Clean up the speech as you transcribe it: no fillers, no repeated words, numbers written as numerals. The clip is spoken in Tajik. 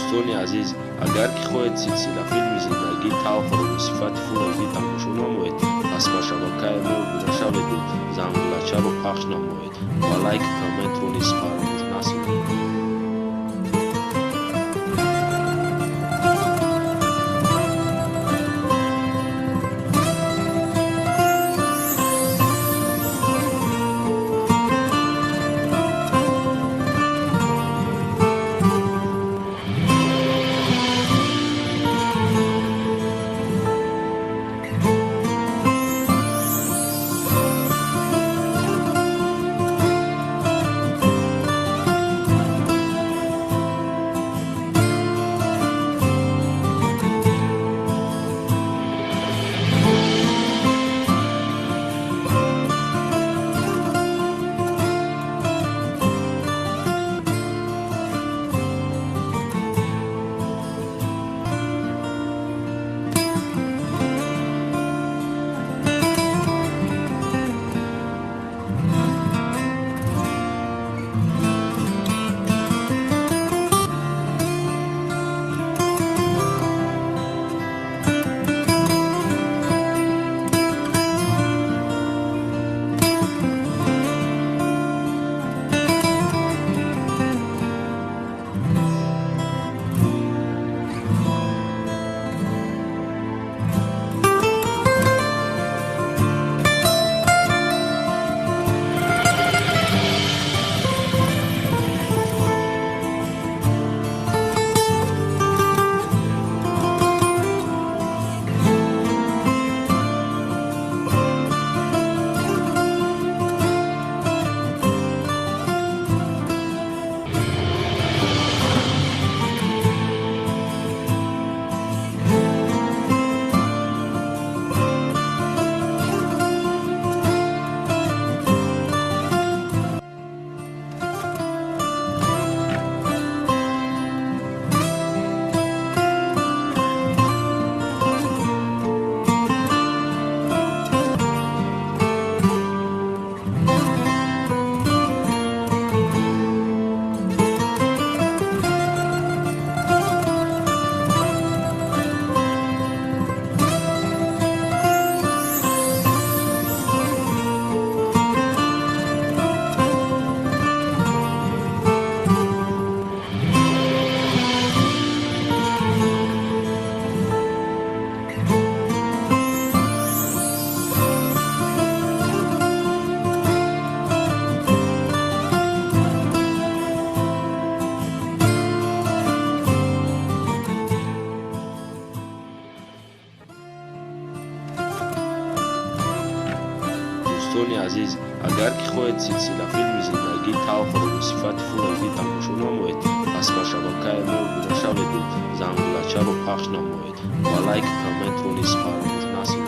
Дӯстони азиз, агар ки хоҳед силсилафилми зиндагии талхро бо сифати Full HD тамошо намоед, пас ба шабакаи мо обуна шаведу зангулачаро пахш намоед ва лайк, комментро низ фаромӯш насозед. Дӯстони азиз, агар ки хоҳед силсилафилми зиндагии талхро бо сифати Full HD тамошо намоед, пас ба шабакаи мо обуна шаведу зангулачаро пахш намоед ва лайк, комментро низ фаромӯш насозед.